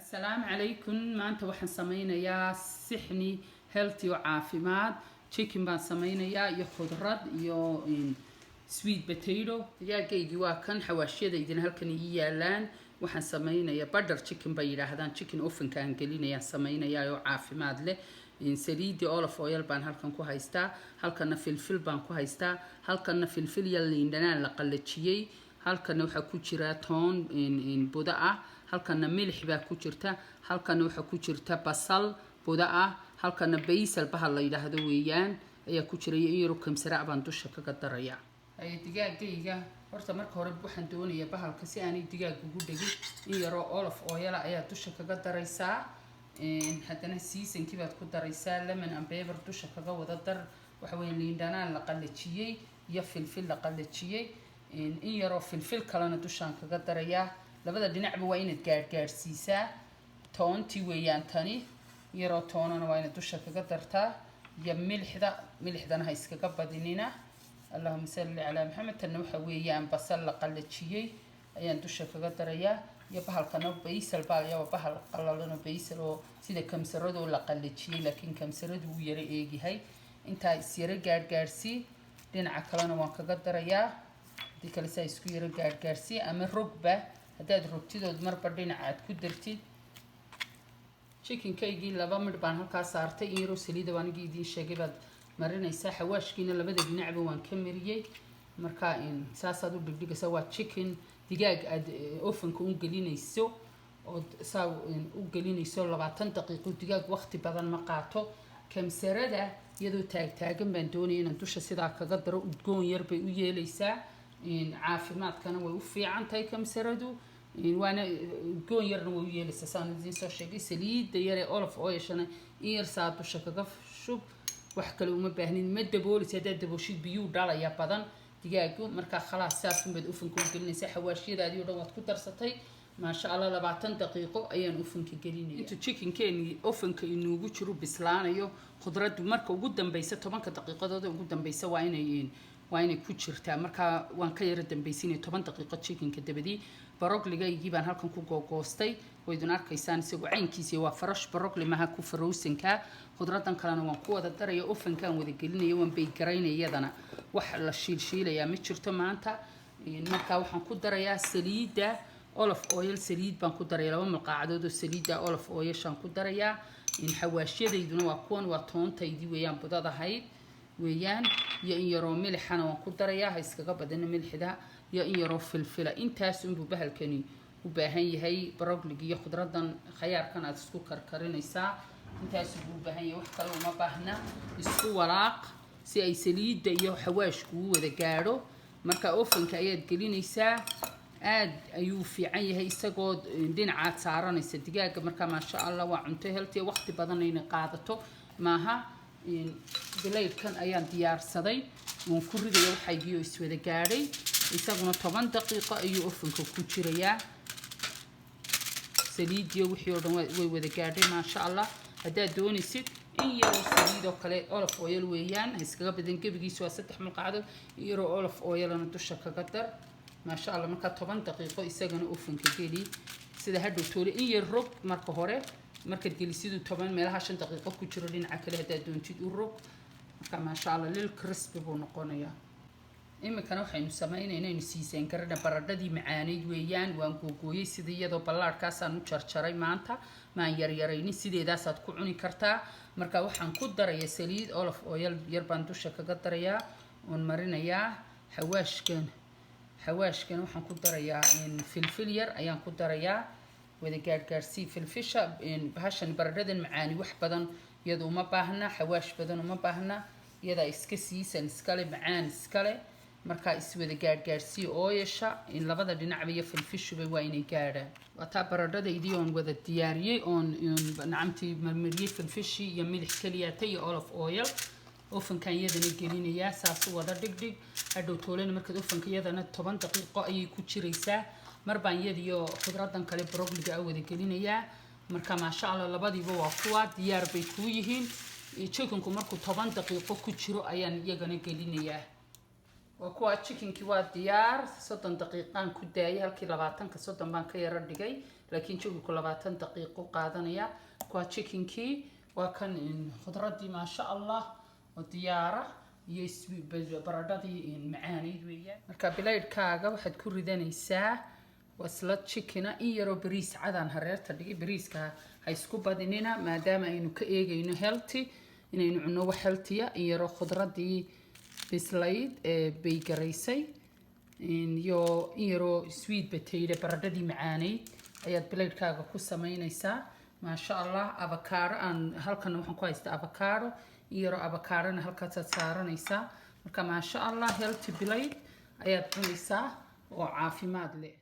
Asalaamu calaykum. Maanta waxaan sameynayaa sixni healthy oo caafimaad. Chicken baan sameynayaa iyo khudrad iyo sweet potato. Digaagaygii waa kan, xawaashyadaydina halkan ii yaalaan. Waxaan sameynayaa butter chicken bay yidhaahdaan, chicken ovenka aan gelinayaan sameynayaa oo caafimaad leh. Saliidii olive oil baan halkan ku haystaa, halkana filfil baan ku haystaa, halkana filfil iyo liindhanaan la qallajiyey, halkana waxaa ku jira toon budo ah, halkana milix baa ku jirta, halkana waxaa ku jirta basal budo ah, halkana basil bahal la yidhaahdo weeyaan ayaa ku jira, iyo in yaro kamsara baan dusha kaga daraya. Digaagayga horta marka hore waxaan doonayaa bahalka si aanay digaag ugu dhegin, in yaroo olive oil ayaa dusha kaga daraysaa. Haddana seasonkii baad ku daraysaa, lemon and pepper dusha kaga wada dar. Waxa weya liindhanaan la qallajiyey iyo filfil la qallajiyey, in yaroo filfil kalena dushaan kaga darayaa. Labada dhinacba waa inaad gaadhgaadhsiisaa. Toontii weeyaan tani, yaroo toonana waa inaad dusha kaga dartaa, iyo milixda. Milixdana ha iskaga badinina. Allahuma salli calaa Maxamed. Tanna waxa weeyaan basal la qallajiyey ayaan dusha kaga darayaa, iyo bahalkana basil baa, waa bahal qalalano basil oo sida kamsaradoo la qallajiyey, laakiin kamsaradu wuu yaro eegyahay. Intaa is yaro gaadhgaadhsii. Dhinaca kalena waan kaga darayaa. Haddii kale saa isku yaro gaadhgaadhsii ama rogba, haddaad rogtidood marba dhinaca aad ku dartid. Chickenkaygii laba midh baan halkaa saartay. In yaroo saliida baan anigii idiin sheegay baad marinaysaa. Xawaashkiina labada dhinacba waan ka mariyey. Marka saasaad u dhigdhigaysaa. Waa chicken, digaag aad ovenka u gelinayso, ood saa u gelinayso 20 daqiiqo. Digaag waqti badan ma qaato. Kamsarada iyadoo taagtaagan baan doonaya inaan dusha sidaa kaga daro. Udgoon yar bay u yeelaysaa, caafimaadkana way u fiican tahay kamsaradu, waana udgoon yarna way u yeelaysaa, saan idiin soo sheegay. Saliidda yar ee olive oilshana in yar saa dusha kaga shub. Wax kale uma baahnin. Ma daboolaysa. Haddaad dabooshid, biyuu dhalaya badan digaagu. Markaa khalaas, saas unbaad ovenka u gelinaysaa. Xawaashiyadaadii o dhan waad ku darsatay, maasha Allah. 20 daqiiqo ayaan ovenka gelinaya. Intuu chickenkeeni ovenka inuugu jiro bislaanayo, khudraddu marka ugu dambeysa, 10-ka daqiiqadood ugu dambeysa, waa inay ku jirtaa. Markaa waan ka yaro dambaysinaya 10 daqiiqo chickenka dabadii. Broccoligaygii baan halkan ku googoostay, waydun arkaysaan isagoo caynkiisa. Waa fresh broccoli, maha ku frozenka. Khudradan kalena waan ku wada daraya, ovenkaan wada gelinaya, waan bake garaynaya. Iyadana wax la shiilshiilayaa ma jirto maanta. Markaa waxaan ku darayaa saliidda olive oil. Saliid baan ku daraya, 2 malqaacadood oo saliidda olive oilshaan ku darayaa. Xawaashyadayduna waa kuwan, waa toontaydii weeyaan, budadahayd weeyaan, iyo in yaroo milixana waan ku darayaa. Ha iskaga badina milixda. Iyo in yaroo filfila. Intaas unbuu bahalkani u baahan yahay. Broccoliga iyo khudradan khayaarkan aad isku karkarinaysaa, intaas buu u baahan yahay, wax kale uma baahna. Isku walaaq si ay saliidda iyo xawaashku u wada gaadho. Marka ovenka ayaad gelinaysaa. Aad ayuu fiican yahay isagoo dhinacaad saaranaysa digaaga. Marka maasha Allah, waa cunto healthy, waqti badan inay qaadato maaha. Bilaydhkan ayaan diyaarsaday oon ku ridaya waxaygii oo iswada gaadhay. Isaguna 10 daqiiqo ayuu ovenka ku jirayaa. Saliidiyo wixii oo dhan way wada gaadhay, maasha Allah. Haddaad doonaysid in yaroo saliid oo kale, olive oil weeyaan, ha iskaga badan. Gebigiisu waa 3 malqacdood. In yaroo olive oilana dusha kaga dar, maasha Allah. Markaa 10 daqiiqo isagana ovenka geli. Sida hadhow toole, in yar rog marka hore. Markaad gelisiduu 10 meelaha 5 daqiiqo ku jiro, dhinaca kale haddaad doontid u rog. Marka maasha Allah, lil crispy buu noqonayaa. Iminkana waxaynu sameynayna, aynu season garana baradhadii macaanayd weeyaan. Waan googooyey sida iyadoo ballaarhkaasaan u jarjaray maanta, maan yaryaraynin. Sideedaasaad ku cuni kartaa. Marka waxaan ku darayaa saliid olive oil yar baan dusha kaga darayaa oon marinayaa. Xawaashkan waxaan ku darayaa filfil yar ayaan ku darayaa. Wada gaadhgaadhsii filfisha. Bahashan baradhadan macaani wax badan iyada uma baahna, xawaash badan uma baahna. Iyadaa iska season iskale, macaan iskale. Markaa iswada gaadhgaadhsii ooyasha in labada dhinacba iyo filfishuba waa inay gaadhaan. Waa taa baradhadaydii oon wada diyaariyey, oon nacamtii marmariyey filfishii iyo milix keliyata iyo olive oil. Ovenkan iyadana gelinayaa. Saas u wada dhigdhig. Hadhow toolena markaad ovenka iyadana 10 daqiiqo ayay ku jiraysaa. Mar baan iyadiyo khudradan kale broccoliga a wada gelinayaa. Marka maasha Allah, labadiiba waa kuwa diyaar bay kuu yihiin. Chickenku markuu 10 daqiiqo ku jiro ayaan iyagana gelinayaa. Waa kuwa chickenkii, waa diyaar. 30 daqiiqaan ku daayay halkii 20-ka, 30 baan ka yaro dhigay, laakiin jawiku 20 daqiiqo qaadanaya. Kuwa chickenkii waa kan, khudradii, maasha Allah, oo diyaara, iyo baradhadii macaanayd weeyaan. Marka platekaaga waxaad ku ridanaysaa waslad chickena, in yaroo bariis cadaan hareerta dhigay. Bariiska ha isku badinina, maadaama aynu ka eegayno healthy, inaynu cunno wax healthya. In yaroo khudradii bislayd ee baygaraysay iyo in yaroo sweet potato, baradhadii macaanayd, ayaad platekaaga ku samaynaysaa, maasha Allah. Avocado aan halkan waxaan ku haystaa, avocado, in yaroo avocadona halkaasaad saaranaysaa. Marka, maasha Allah, healthy plate ayaad cunaysaa oo caafimaad leh.